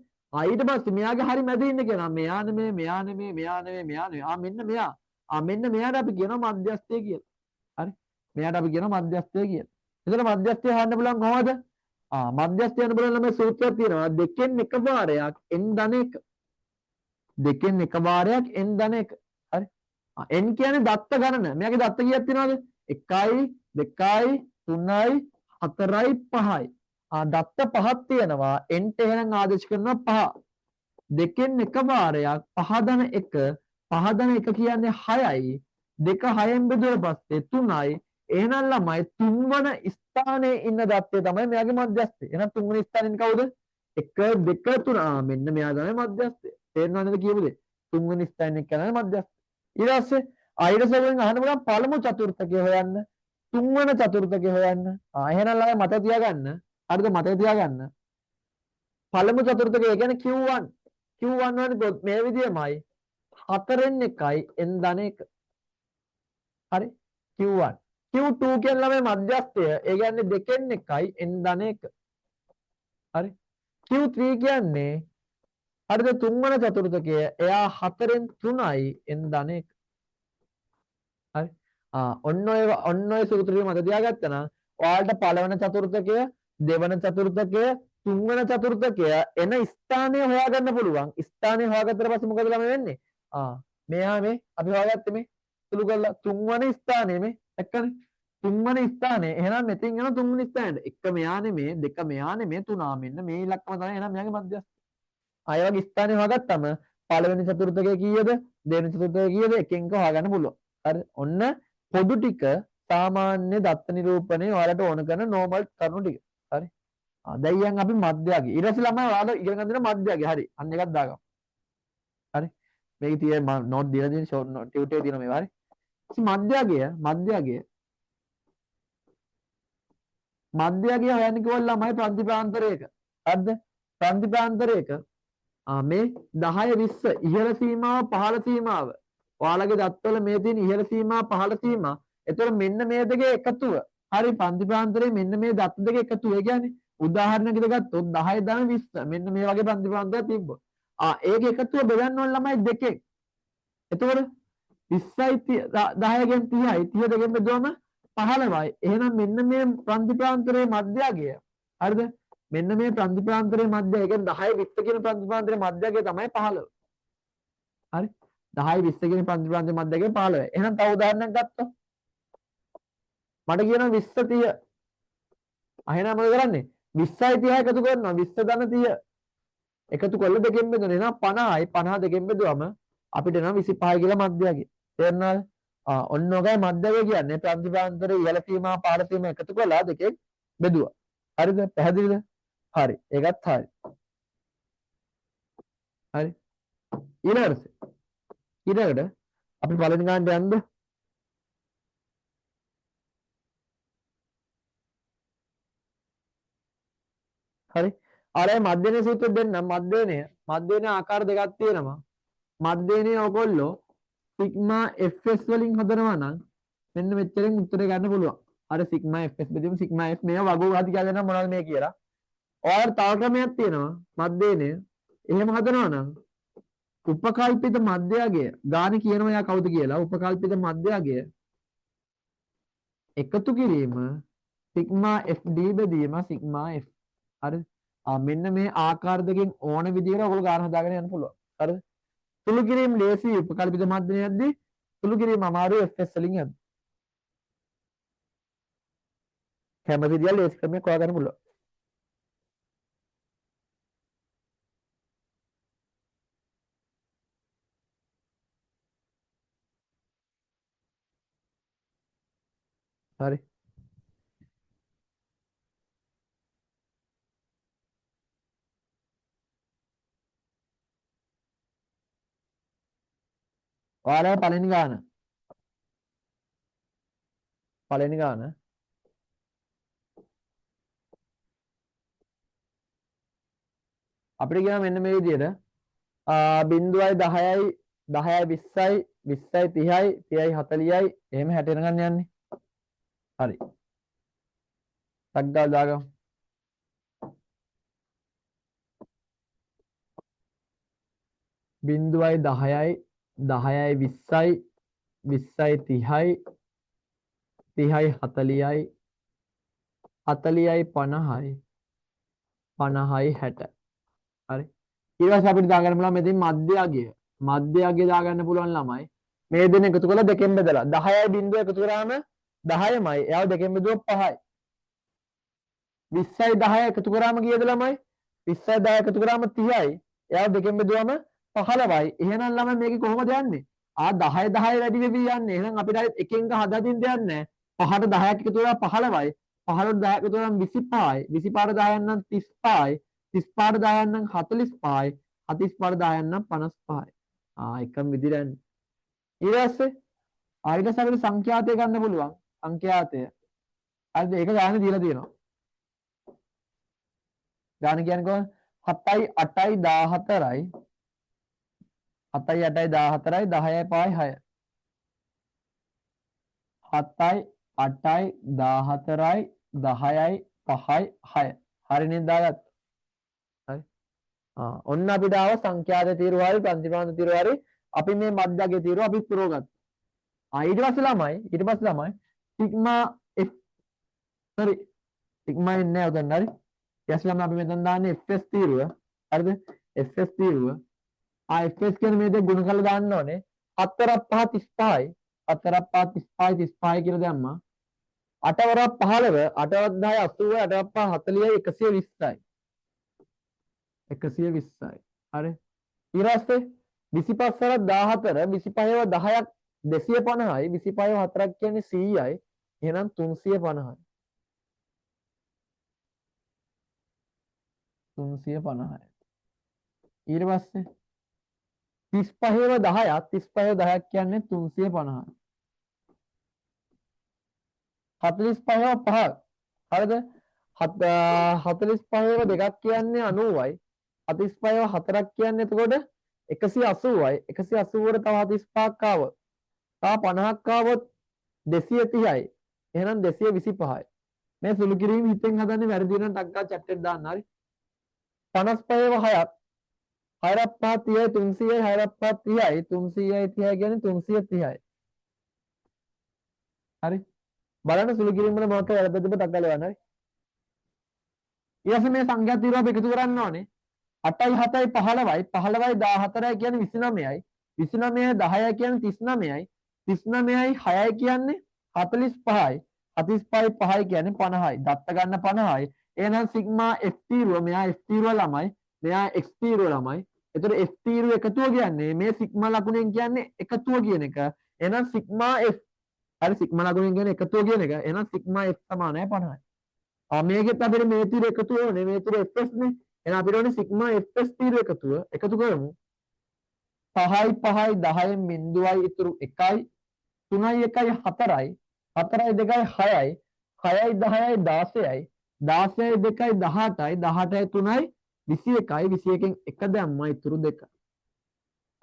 Speaker 1: ඊට පස්සේ මෙයාගේ හරි මැද ඉන්න කෙනා. මෙයා නෙමෙයි මෙයා නෙමෙයි මෙයා නෙමෙයි මෙයා නෙමෙයි. ආ මෙන්න මෙයා. ආ මෙන්න මෙයාට අපි කියනවා මධ්‍යස්ථය කියලා. හරි? මෙයාට අපි කියනවා මධ්‍යස්ථය කියලා. එතකොට මධ්‍යස්ථය හොයන්න පුළුවන් කොහොමද? ආ මධ්‍යස්ථය හොයන්න පුළුවන් ළමයි සූත්‍රයක් තියෙනවා. දෙකෙන් එක වාරයක් n ධන 1. දෙකෙන් එක වාරයක් n ධන 1. හරි? ආ n කියන්නේ දත්ත ගණන. මෙයාගේ දත්ත කීයක් තියෙනවද? 1යි 2යි 3යි 4යි 5යි. ආ දත්ත පහක් තියෙනවා. n ට එහෙනම් ආදේශ කරනවා 5. දෙකෙන් එක වාරයක් 5 ධන 1 5 ධන 1 කියන්නේ 6යි. 2 6න් බෙදුවට පස්සේ 3යි. එහෙනම් ළමයි තුන්වන ස්ථානයේ ඉන්න දත්තය තමයි මෙයාගේ මධ්‍යස්ථය. එහෙනම් තුන්වන ස්ථානයේ ඉන්නේ කවුද? 1 2 3. ආ මෙන්න මෙයා තමයි මධ්‍යස්ථය. තේරෙනව නේද කියපු දේ? තුන්වෙනි ස්ථානයේ කියන්නේ මධ්‍යස්ථය. ඊට පස්සේ ඊට පස්සේ අහන්න බලන්න පළමු චතුර්ථකය හොයන්න, තුන්වන චතුර්ථකය හොයන්න. ආ එහෙනම් ළමයි මතක තියාගන්න. හරිද? මතක තියාගන්න. පළමු චතුර්ථකය කියන්නේ Q1. Q1 වන්නේ මේ විදියමයි. 4න් 1යි n ධන 1. හරි? Q1. Q2 කියන ළමයි මධ්‍යස්ථය. ඒ කියන්නේ 2න් 1යි n ධන 1. හරි? Q3 කියන්නේ හරිද තුන්වන චතුර්ථකය. එයා 4න් 3යි n ධන 1. හරි? ආ ඔන්න ඔය සූත්‍ර ටික මතක තියාගත්තා නම් ඔයාලට පළවන චතුර්ථකය, දෙවන චතුර්ථකය, තුන්වන චතුර්ථකය එන ස්ථානය හොයාගන්න පුළුවන්. ස්ථානය හොයාගත්තට පස්සේ මොකද ළමයි වෙන්නේ? ආ මෙයා මේ අපි හොයාගත්තේ මේ සුළු කරලා තුන්වන ස්ථානය මේ දැක්කනේ. තුන්වන ස්ථානය. එහෙනම් මෙතෙන් යන තුන්වන ස්ථානයට. එක මෙයා නෙමේ, දෙක මෙයා නෙමේ, තුන මෙන්න මේ ඉලක්කම තමයි එහෙනම් මෙයාගේ මධ්‍යස්ථ. ආ ඒ වගේ ස්ථානය හොයාගත්තම පළවෙනි චතුර්ථකය කීයද? දෙවෙනි චතුර්ථකය කීයද? එකෙන් එක හොයාගන්න පුළුවන්. හරි. ඔන්න පොදු ටික සාමාන්‍ය දත්ත නිරූපණය ඔයාලට ඕන කරන නෝමල් කරුණු ටික. හරි. ආ දැන් යන් අපි මධ්‍යගය. ඊට පස්සේ ළමයි ඔයාලා ඉගෙන ගන්න දෙන මධ්‍යගය. හරි. අන්න එකක් දාගමු. හරි. මේක තියෙන මම නෝට් දීලා තියෙන ෂෝට් නෝට් ටියුට් එකේ තියෙන මේවා. හරි. ඉතින් මධ්‍යගය හොයන්න කිව්වොත් ළමයි ප්‍රන්ති ප්‍රාන්තරයක. හරිද? ප්‍රන්ති ප්‍රාන්තරයක ආ මේ 10 20 ඉහළ සීමාව පහළ සීමාව. ඔයාලගේ දත්වල මේ තියෙන ඉහළ සීමා පහළ සීමා. එතකොට මෙන්න මේ දෙකේ එකතුව. හරි පන්ති ප්‍රාන්තරයේ මෙන්න මේ දත්ත දෙක එකතුව. ඒ කියන්නේ උදාහරණයකට ගත්තොත් 10 ධන 20 මෙන්න මේ වගේ පන්ති ප්‍රාන්තරයක් තිබ්බොත්. ආ ඒක එකතුව බෙදන්න ඕන ළමයි දෙකෙන්. එතකොට 20යි 10 ගෙන් 30යි 30 දෙකෙන් බෙදුවම 15යි. එහෙනම් මෙන්න මේ පන්ති ප්‍රාන්තරයේ මධ්‍යගය. හරිද? මෙන්න මේ පන්ති ප්‍රාන්තරයේ මධ්‍යය. ඒ කියන්නේ 10 20 කියන පන්ති ප්‍රාන්තරයේ මධ්‍යගය තමයි 15. හරි? 10 20 කියන පන්ති ප්‍රාන්තරයේ මධ්‍යගය 15යි. එහෙනම් තව උදාහරණයක් ගත්තොත් මට කියනවා 20 30. එහෙනම් මොකද කරන්නේ? 20යි 30 එකතු කරනවා. 20 ධන 30. එකතු කරලා දෙකෙන් බෙදෙනවා. එහෙනම් 50යි 50 දෙකෙන් බෙදුවම අපිට එනවා 25 කියලා මධ්‍යගය. තේරෙනවද? ආ ඔන්න ඔකයි මධ්‍යගය කියන්නේ. ප්‍රතිපාන්තරයේ ඉහළ සීමා පහළ සීමා එකතු කරලා දෙකෙන් බෙදුවා. හරිද? පැහැදිලිද? හරි. ඒකත් හරි. හරි. ඊළඟට ඊළඟට අපි පළවෙනි ගානට යන්නද? හරි. අර මධ්‍යනය සූත්‍රය දෙන්නම්. මධ්‍යනය මධ්‍යනය ආකාර දෙකක් තියෙනවා. මධ්‍යනය ඔයගොල්ලෝ සිග්මා fs වලින් හදනවා නම් මෙන්න මෙච්චරෙන් උත්තරේ ගන්න පුළුවන්. අර සිග්මා fs බෙදීම සිග්මා f මේව වගු හදි කියලා දෙන්නම් මොනවද මේ කියලා. ඔයාලට තව ක්‍රමයක් තියෙනවා මධ්‍යනය. එහෙම හදනවා නම් උපකල්පිත මධ්‍යගය ගාන කියනවා එයා කවුද කියලා. උපකල්පිත මධ්‍යගය එකතු කිරීම සිග්මා fd බෙදීම සිග්මා f. හරිද? ආ මෙන්න මේ ආකාර දෙකෙන් ඕන විදිහට ඔයගොල්ලෝ ගාන හදාගෙන යන්න පුළුවන්. හරිද? සුළු කිරීම ලේසි උපකල්පිත මධ්‍යනය යද්දී සුළු කිරීම අමාරුයි fs වලින් යද්දී. කැමති විදියට ලේසි ක්‍රමයක් හොයාගන්න පුළුවන්. හරි. ඔයාලා පළවෙනි ගාන පළවෙනි ගාන අපිට කියනවා මෙන්න මේ විදියට 0යි 10යි 10යි 20යි 20යි 30යි 30යි 40යි එහෙම 60 වෙනකන් යන්නේ. හරි. ටක් ගාලා දාගමු. 0යි 10යි 10යි 20යි 20යි 30යි 30යි 40යි 40යි 50යි 50යි 60. හරි. ඊට පස්සේ අපිට දාගන්න පුළුවන් මෙතෙන් මධ්‍යගය. මධ්‍යගය දාගන්න පුළුවන් ළමයි. මේ දෙන එකතු කරලා දෙකෙන් බෙදලා 10යි බිංදුව එකතු කරාම 10මයි. එයාව දෙකෙන් බෙදුවොත් 5යි. 20යි 10යි එකතු කරාම කීයද ළමයි? 20යි 10 එකතු කරාම 30යි. එයාව දෙකෙන් බෙදුවම 15යි. එහෙනම් ළමයි මේකේ කොහොමද යන්නේ? ආ 10 10 වැඩි වෙවි යන්නේ. එහෙනම් අපිට ආයෙත් එකෙන් එක හදා දෙන්න දෙයක් නැහැ. 5ට 10ක් එකතු කරා 15යි. 15ට 10ක් එකතු කරාම 25යි. 25ට 10ක් නම් 35යි. 35ට 10ක් නම් 45යි. 45ට 10ක් නම් 55යි. ආ එකම විදිහට යන්නේ. ඊට පස්සේ ඊට පස්සේ අපිට සංඛ්‍යාතය ගන්න පුළුවන්. සංඛ්‍යාතය. හරිද? ඒක ගාන දීලා තියෙනවා. ගාන කියන්නේ කොහොමද? 7යි 8යි 14යි 7යි 8යි 14යි 10යි 5යි 6. 7යි 8යි 14යි 10යි 5යි 6. හරි නේද දාගත්ත? හරි. ආ ඔන්න අපිට ආව සංඛ්‍යාත තීරුව හරි ප්‍රතිපාද තීරුව හරි අපි මේ මධ්‍යගය තීරුව අපි පුරවගත්තා. ආ ඊට පස්සේ ළමයි ඊට පස්සේ ළමයි සිග්මා f sorry sigma එන්නේ නැහැ උතන හරි. ඊට පස්සේ ළමයි අපි මෙතන දාන්නේ fs තීරුව. හරිද? fs තීරුව. ආ fs කියන්නේ මේ දෙක ගුණ කරලා දාන්න ඕනේ. 4 5 35යි 4 5 35යි 35යි කියලා දැම්මා. 8 වරක් 15 8 වරක් 10 80 8 වරක් 5 40යි 120යි. 120යි. හරි. ඊට පස්සේ 25 වරක් 14 25 10ක් 250යි 25 4ක් කියන්නේ 100යි. එහෙනම් 350යි. 350යි. ඊට පස්සේ 35 10ක් 35 10ක් කියන්නේ 350යි. 45 5ක්. හරිද? 45 දෙකක් කියන්නේ 90යි. 45 4ක් කියන්නේ එතකොට 180යි. 180 වල තව 45ක් ආවොත් තව 50ක් ආවොත් 230යි. එහෙනම් 225යි. මේ සුළු කිරීම හිතෙන් හදන්නේ වැරදි නම් ටක් ගාලා චැට් එකට දාන්න හරි. 55 6ක් 6 5 30යි 300යි 6 5 30යි 300යි 30යි කියන්නේ 330යි. හරි. බලන්න සුළු කිරීම වල මොකක් වැරද්දද ටක් ගාලා එවන්න හරි. ඊට පස්සේ මේ සංඛ්‍යා තීරුව අපි එකතු කරන්න ඕනේ. 8යි 7යි 15යි 15යි 14යි කියන්නේ 29යි 29යි 10යි කියන්නේ 39යි 39යි 6යි කියන්නේ 45යි 45යි 5යි කියන්නේ 50යි. දත්ත ගන්න 50යි. එහෙනම් සිග්මා f තීරුව මෙයා f තීරුව ළමයි මෙයා x තීරුව ළමයි. එතකොට f තීරුව එකතුව කියන්නේ මේ සිග්මා ලකුණෙන් කියන්නේ එකතුව කියන එක. එහෙනම් සිග්මා f. හරි, සිග්මා ලකුණෙන් කියන්නේ එකතුව කියන එක. එහෙනම් සිග්මා f සමානයි 50යි. මේකෙත් අපිට මේ තීරුව එකතුව ඕනේ. මේ තීරුව fs නේ. එහෙනම් අපිට ඕනේ සිග්මා fs තීරුව එකතුව. එකතු කරමු. 5යි 5යි 10න් බිංදුවයි ඉතුරු 1යි 3යි 1යි 4යි 4යි 2යි 6යි 6යි 10යි 16යි 16යි 2යි 18යි 18යි 3යි 21යි 21න් 1 දැම්මා ඉතුරු 2.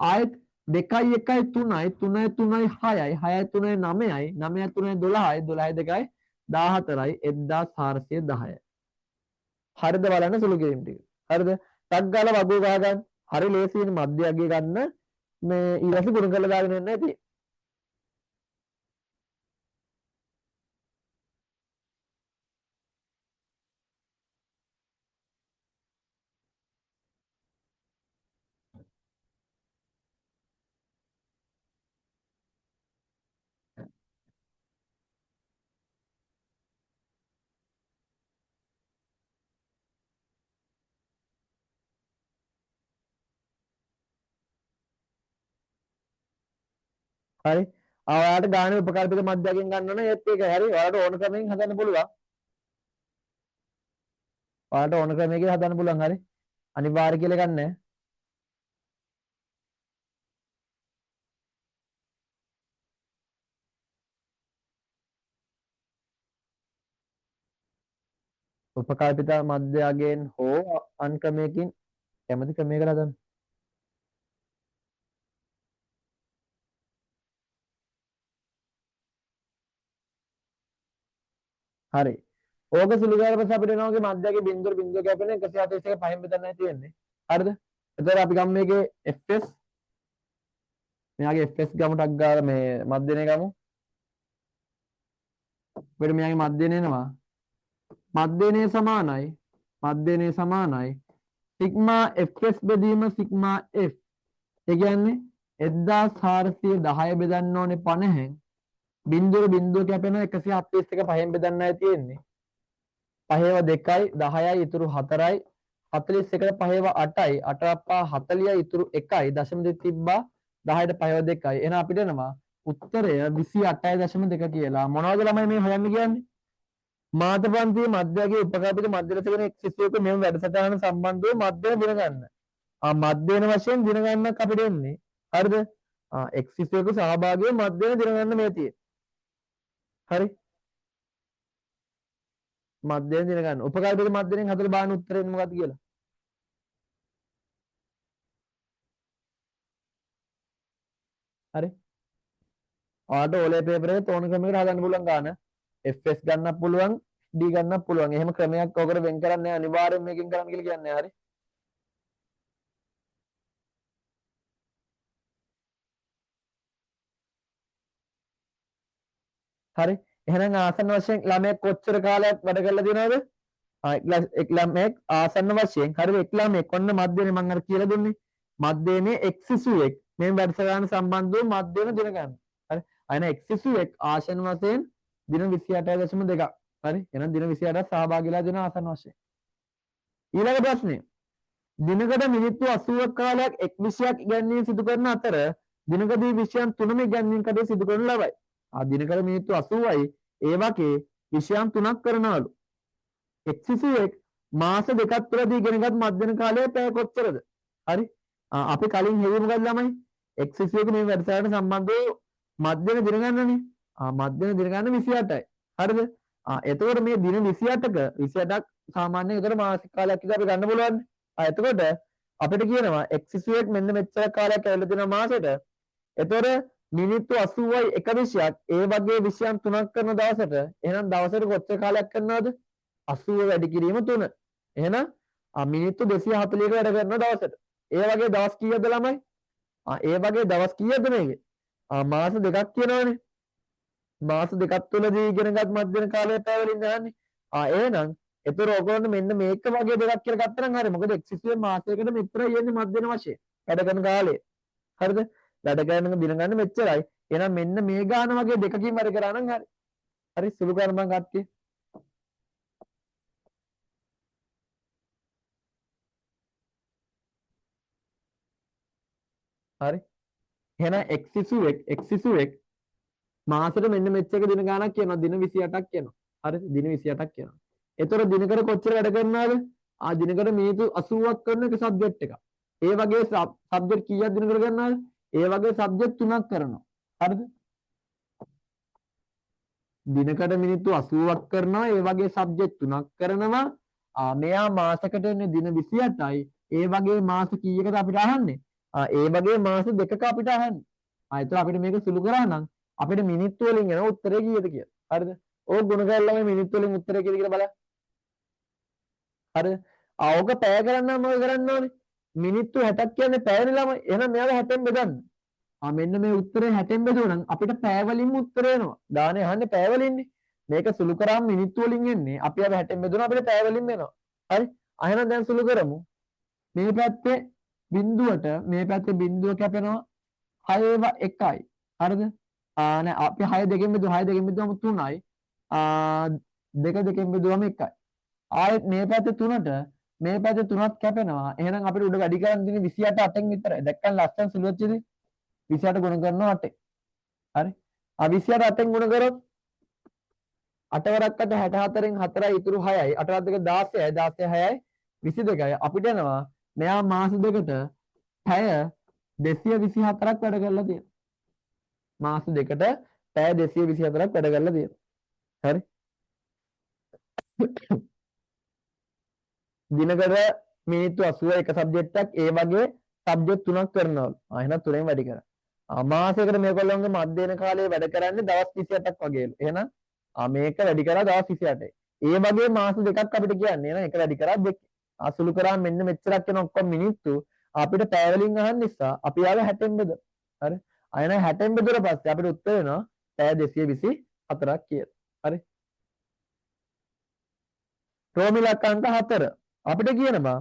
Speaker 1: ආයෙත් 2යි 1යි 3යි 3යි 3යි 6යි 6යි 3යි 9යි 9යි 3යි 12යි 12යි 2යි 14යි 1410යි. හරිද බලන්න සුළු කිරීම ටික. හරිද? ටක් ගාලා වගුව ගහ ගන්න. හරි ලේසියිනේ මධ්‍ය අගය ගන්න. මේ ඊට පස්සේ ගුණ කරලා දාගෙන යන්න ඇති. හරි. ඔයාලට ගානේ උපකල්පිත මධ්‍යයෙන් ගන්න ඕන ඒත් ඒක හරි. ඔයාලට ඕන ක්‍රමයකින් හදන්න පුළුවන්. ඔයාලට ඕන ක්‍රමයකින් හදන්න පුළුවන්. හරි. අනිවාර්ය කියලා එකක් නෑ. උපකල්පිත මධ්‍යයෙන් හෝ අන් ක්‍රමයකින් කැමති ක්‍රමයකට හදන්න. හරි. ඕක සුළු කරලා පස්සේ අපිට එනවා වගේ මධ්‍යගේ බිංදුව බිංදුව කැපෙන 141 පහෙන් බෙදන්නයි තියෙන්නේ. හරිද? එතකොට අපි ගමු මේකේ fs. මෙයාගේ fs ගමු ටක් ගාලා මේ මධ්‍යනේ ගමු. අපිට මෙයාගේ මධ්‍යනේ එනවා. මධ්‍යනේ සමානයි. මධ්‍යනේ සමානයි සිග්මා fs බෙදීම සිග්මා f. ඒ කියන්නේ 1410 බෙදන්න ඕනේ 50න්. බිංදුව බිංදුව කැපෙන 141 පහෙන් බෙදන්නයි තියෙන්නේ. පහේව 2යි 10යි ඉතුරු 4යි 41ට පහේව 8යි 8 පහ 40යි ඉතුරු 1යි දශම දෙක තිබ්බා 10ට පහේව 2යි. එහෙනම් අපිට එනවා උත්තරය 28.2 කියලා. මොනවද ළමයි මේ හොයන්න කියන්නේ? මාත පන්තියේ මධ්‍යගේ උපකල්පිත මධ්‍ය රස වෙන එක් සිසුවෙකු මෙම වැඩසටහන සම්බන්ධව මධ්‍යන දින ගන්න. මධ්‍යන වශයෙන් දින ගන්නක් අපිට එන්නේ. හරිද? එක් සිසුවෙකු සහභාගීව මධ්‍යන දින ගන්න මේ තියෙන්නේ. හරි. මධ්‍යන දින ගන්න. උපකල්පිත මධ්‍යනෙන් හදලා බලන්න උත්තරේ එන්නේ මොකද්ද කියලා. හරි. ඔයාලට ඕලේ පේපර් එකේ තෝරන ක්‍රමයකට හදන්න පුළුවන් ගාන. fs ගන්නත් පුළුවන්, d ගන්නත් පුළුවන්. එහෙම ක්‍රමයක් ඔකට වෙන් කරන්නේ නැහැ. අනිවාර්යෙන් මේකෙන් කරන්න කියලා කියන්නේ නැහැ. හරි. හරි. එහෙනම් ආසන්න වශයෙන් ළමයෙක් කොච්චර කාලයක් වැඩ කරලා තියෙනවද? එක් ළමයෙක් ආසන්න වශයෙන් හරිද? එක් ළමයෙක් ඔන්න මධ්‍යනේ මං අර කියලා දුන්නේ. මධ්‍යනේ එක් සිසුවෙක් මේ වැඩසටහන සම්බන්ධව මධ්‍යන දින ගන්න. හරි. අයන එක් සිසුවෙක් ආසන්න වශයෙන් දින 28.2ක්. හරි. එහෙනම් දින 28ක් සහභාගී වෙලා දෙන ආසන්න වශයෙන්. ඊළඟ ප්‍රශ්නය. දිනකට මිනිත්තු 80ක් කාලයක් එක් විෂයක් ඉගැන්වීම සිදු කරන අතර දිනකදී විෂයන් තුනම ඉගැන්වීම් කටයුතු සිදු කරනු ලබයි. දිනකට මිනිත්තු 80යි ඒ වගේ විෂයන් තුනක් කරනවලු. එක් සිසුවෙක් මාස දෙකක් තුළදී ඉගෙනගත් මධ්‍යන කාලය පැය කොච්චරද? හරි. අපි කලින් හෙව්වේ මොකද්ද ළමයි? එක් සිසුවෙක් මේ වැඩසටහනට සම්බන්ධව මධ්‍යන දින ගන්නනේ. මධ්‍යන දින ගන්න 28යි. හරිද? එතකොට මේ දින 28ක 28ක් සාමාන්‍යයෙන් එතකොට මාසික කාලයක් විතර අපි ගන්න පුළුවන්. එතකොට අපිට කියනවා එක් සිසුවෙක් මෙන්න මෙච්චර කාලයක් ඇවිල්ලා තියෙනවා මාසෙට. එතකොට මිනිත්තු 80යි එක විෂයක් ඒ වගේ විෂයන් තුනක් කරන දවසට එහෙනම් දවසට කොච්චර කාලයක් කරනවද? 80 වැඩි කිරීම 3. එහෙනම් මිනිත්තු 240ක වැඩ කරන දවසට. ඒ වගේ දවස් කීයද ළමයි? ඒ වගේ දවස් කීයද මේකේ? මාස දෙකක් කියනවනේ. මාස දෙකක් තුලදී ඉගෙනගත් මධ්‍යන කාලය පැය වලින් අහන්නේ. එහෙනම් ඒතර ඔයගොල්ලන්ට මෙන්න මේක වගේ දෙකක් කියලා ගත්තා නම් හරි. මොකද එක් සිසුවෙන් මාසයකට මෙච්චරයි එන්නේ මධ්‍යන වශයෙන්. වැඩ කරන කාලය. හරිද? වැඩ කරන දින ගන්න මෙච්චරයි. එහෙනම් මෙන්න මේ ගාන වගේ දෙකකින් වැඩ කරා නම් හරි. හරි සුළු කරන මං කට්ටිය. හරි. එහෙනම් x සිසුවෙක්, x සිසුවෙක් මාසෙට මෙන්න මෙච්චර දින ගාණක් කියනවා, දින 28ක් කියනවා. හරි, දින 28ක් කියනවා. එතකොට දිනකට කොච්චර වැඩ කරනවද? දිනකට මිනිත්තු 80ක් කරන එක සබ්ජෙක්ට් එකක්. ඒ වගේ සබ්ජෙක්ට් කීයක් දිනකට කරනවද? ඒ වගේ සබ්ජෙක්ට් 3ක් කරනවා. හරිද? දිනකට මිනිත්තු 80ක් කරනවා, ඒ වගේ සබ්ජෙක්ට් 3ක් කරනවා. මෙයා මාසෙකට එන්නේ දින 28යි. ඒ වගේ මාස කීයකද අපිට අහන්නේ? ඒ වගේ මාස දෙකක අපිට අහන්නේ. එතකොට අපිට මේක සුළු කරා නම් අපිට මිනිත්තු වලින් එන උත්තරේ කීයද කියලා. හරිද? ඕක ගුණ කරලා මේ මිනිත්තු වලින් උත්තරේ කීයද කියලා බලන්න. හරිද? ඕක පැය කරන්න නම් මොකද කරන්න ඕනේ? මිනිත්තු 60ක් කියන්නේ පැයනේ ළමයි. එහෙනම් මෙයාව 60න් බෙදන්න. මෙන්න මේ උත්තරේ 60න් බෙදුවා නම් අපිට පැය වලින්ම උත්තරේ එනවා. ගානේ අහන්නේ පැය වලින්නේ. මේක සුළු කරාම මිනිත්තු වලින් එන්නේ. අපි අර 60න් බෙදුණා අපිට පැය වලින්ම එනවා. හරි? එහෙනම් දැන් සුළු කරමු. මේ පැත්තේ බිඳුවට මේ පැත්තේ බිඳුව කැපෙනවා. 6 ඒවා 1යි. හරිද? නෑ අපි 6 දෙකෙන් බෙදුවා, 6 දෙකෙන් බෙදුවම 3යි. 2 දෙකෙන් බෙදුවම 1යි. ආයෙත් මේ පැත්තේ 3ට මේ පැත්තේ 3ත් කැපෙනවා. එහෙනම් අපිට උඩ වැඩි කරන් තියෙන්නේ 28 8න් විතරයි. දැක්කම ලස්සන සුළු වෙච්ච ඉතින් 28 ගුණ කරනවා 8. හරි? 28 8න් ගුණ කරොත් 8 වරක් 8 64න් 4යි ඉතුරු 6යි. 8 වරක් 2 16යි, 16 6යි 22යි. අපිට එනවා මෙයා මාස දෙකට පැය 224ක් වැඩ කරලා තියෙනවා. මාස දෙකට පැය 224ක් වැඩ කරලා තියෙනවා. හරි? දිනකට මිනිත්තු 80 එක සබ්ජෙක්ට් එකක්, ඒ වගේ සබ්ජෙක්ට් 3ක් කරනවලු. එහෙනම් 3ෙන් වැඩි කරා. මාසයකට මේගොල්ලෝගේ මධ්‍යයන කාලයේ වැඩ කරන්නේ දවස් 28ක් වගේලු. එහෙනම් මේක වැඩි කරා දවස් 28යි. ඒ වගේ මාස දෙකක් අපිට කියන්නේ. එහෙනම් එක වැඩි කරා 2. සුළු කරා මෙන්න මෙච්චරක් වෙන ඔක්කොම මිනිත්තු අපිට පැය වලින් අහන්න නිසා අපි ආව 60න් බෙද. හරි? එහෙනම් 60න් බෙදුවට පස්සේ අපිට උත්තර වෙනවා පැය 224ක් කියලා. හරි? රෝමිලක් අංක 4 අපිට කියනවා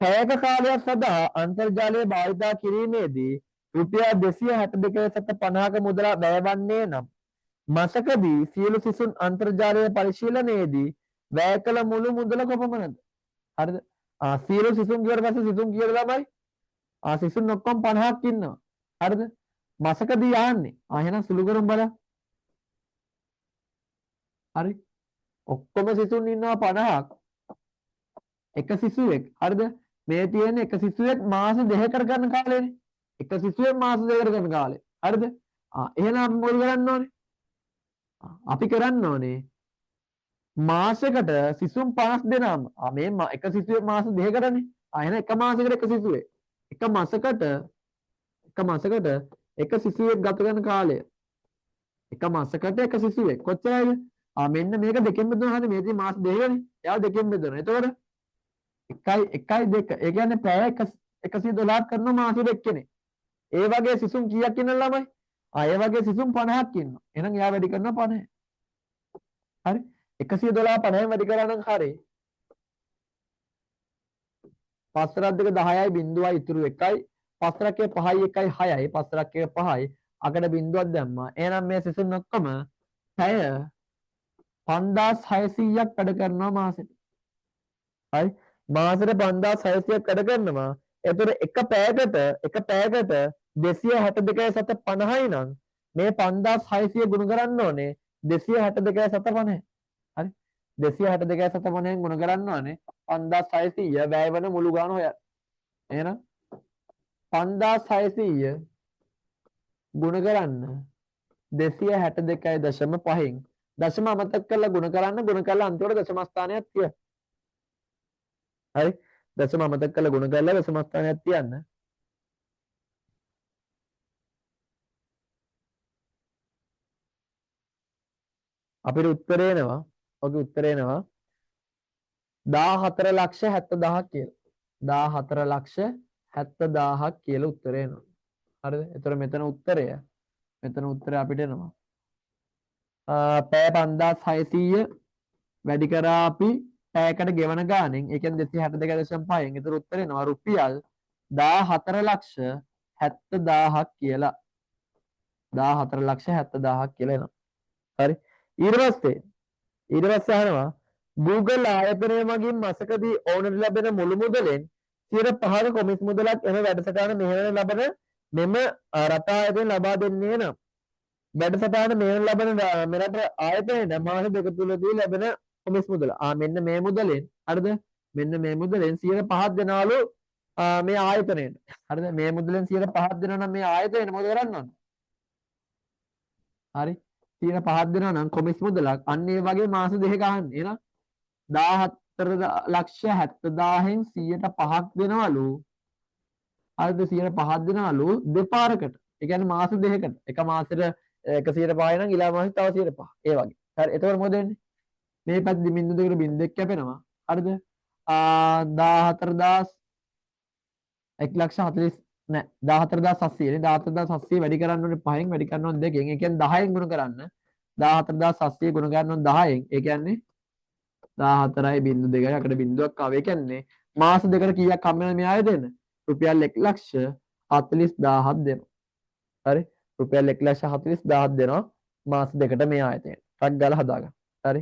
Speaker 1: පැයක කාලයක් සඳහා අන්තර්ජාලය භාවිතා කිරීමේදී රුපියල් 262.50ක මුදල වැයවන්නේ නම් මසකදී සියලු සිසුන් අන්තර්ජාලය පරිශීලනයේදී වැය කළ මුළු මුදල කොපමණද? හරිද? සියලු සිසුන් කියවට පස්සේ සිසුන් කීයද ළමයි? සිසුන් ඔක්කොම 50ක් ඉන්නවා. හරිද? මසකදී ආන්නේ. එහෙනම් සුළු කරමු බලන්න. හරි? ඔක්කොම සිසුන් ඉන්නවා 50ක්. එක සිසුවෙක්. හරිද? මේ තියෙන එක සිසුවෙක් මාස දෙකකට කරන කාලේනේ. එක සිසුවෙක් මාස දෙකකට කරන කාලේ. හරිද? එහෙනම් අපි මොකද කරන්න ඕනේ? අපි කරන්න ඕනේ මාසෙකට සිසුන් 50 දෙනාම. මේ එක සිසුවෙක් මාස දෙකකටනේ. එහෙනම් එක මාසෙකට එක සිසුවෙක්. එක මාසෙකට එක සිසුවෙක් ගත කරන කාලය. එක මාසෙකට එක සිසුවෙක් කොච්චරයිද? මෙන්න මේක දෙකෙන් බෙදුණා. හරි, මේ තියෙන මාස දෙකනේ. එයාව දෙකෙන් බෙදනවා. එතකොට 1 1 2. ඒ කියන්නේ පැය 112ක් කරනවා මාසෙට එක්කෙනෙක්. ඒ වගේ සිසුන් කීයක් ඉන්නවද ළමයි? ඒ වගේ සිසුන් 50ක් ඉන්නවා. එහෙනම් එයා වැඩි කරනවා 50. හරි? 112 50 වැඩි කරා නම් හරි. පස් රක් දෙක 10යි බිංදුවයි ඉතුරු 1යි. පස් රක් එක 5යි 1යි 6යි. පස් රක් එක 5යි. අකට බිංදුවක් දැම්මා. එහෙනම් මේ සිසුන් ඔක්කොම පැය 5600ක් වැඩ කරනවා මාසෙට. හරි? මාසෙට 5600ක් වැඩ කරනවා. එතකොට එක පැයකට 262.50යි නම් මේ 5600 ගුණ කරන්න ඕනේ 262.50. හරි? 262.50න් ගුණ කරන්න ඕනේ 5600 වැය වෙන මුළු ගාන හොයන්න. එහෙනම් 5600 ගුණ කරන්න 262.5න් දශම අමතක කරලා ගුණ කරන්න, ගුණ කරලා අන්තිමට දශම ස්ථානයක් තියන්න. හරි? දශම අමතක කරලා ගුණ කරලා දශම ස්ථානයක් තියන්න. අපිට උත්තරේ එනවා. ඔකේ උත්තරේ එනවා දාහතර ලක්ෂ හැත්තදාහක් කියලා. දාහතර ලක්ෂ හැත්තදාහක් කියලා උත්තරේ එනවා. හරිද? එතකොට මෙතන උත්තරය අපිට එනවා. පැය 5600 වැඩි කරා අපි පැයකට ගෙවන ගානෙන්, ඒ කියන්නේ 262.5න්. එතකොට උත්තරේ එනවා රුපියල් දාහතර ලක්ෂ හැත්තදාහක් කියලා. දාහතර ලක්ෂ හැත්තදාහක් කියලා එනවා. හරි. ඊට පස්සේ අහනවා Google ආයතනය මගින් මසකදී ඔවුන්ට ලැබෙන මුළු මුදලෙන් සියයට පහක කොමිස් මුදලක් එම වැඩසටහන මෙහෙයවන ලබන මෙම රට ආයතනය ලබා දෙන්නේ නම් වැඩසටහන මේ ලබන මෙරට ආයතනයට මාස දෙක තුලදී ලැබෙන කොමිස් මුදල. මෙන්න මේ මුදලෙන්, හරිද? මෙන්න මේ මුදලෙන් 5%ක් දෙනවලු මේ ආයතනයට. හරිද? මේ මුදලෙන් 5%ක් දෙනවා නම් මේ ආයතනයට මොකද කරන්න ඕන? හරි. 5%ක් දෙනවා නම් කොමිස් මුදලක් අන්න ඒ වගේ මාස දෙකක අහන්නේ. එහෙනම් 14,70,000න් 5%ක් දෙනවලු. හරිද? 5%ක් දෙනවලු දෙපාරකට. ඒ කියන්නේ මාස දෙකකට. එක මාසෙට 105 නම් ඊළඟ මාසෙ තව 105. ඒ වගේ. හරි. එතකොට මොකද වෙන්නේ? මේ පැත්තේ බිංදු දෙකට බිංදු දෙක කැපෙනවා. හරිද? 14,000 1,40 නෑ 14,700 නේ. 14,700 වැඩි කරන්න ඕනේ 5න්, වැඩි කරන්න ඕනේ 2න්. ඒ කියන්නේ 10න් ගුණ කරන්න. 14,700 ගුණ කරන්න ඕනේ 10න්. ඒ කියන්නේ 14.2යි අකට බිංදුවක් ආවා. ඒ කියන්නේ මාස දෙකට කීයක් හම්බ වෙනවද මේ ආයතනෙ? රුපියල් 1,40,000ක් දෙනවා. හරි. රුපියල් 1,40,000ක් දෙනවා මාස දෙකට මේ ආයතනයට. ටක් ගාලා හදාගන්න. හරි.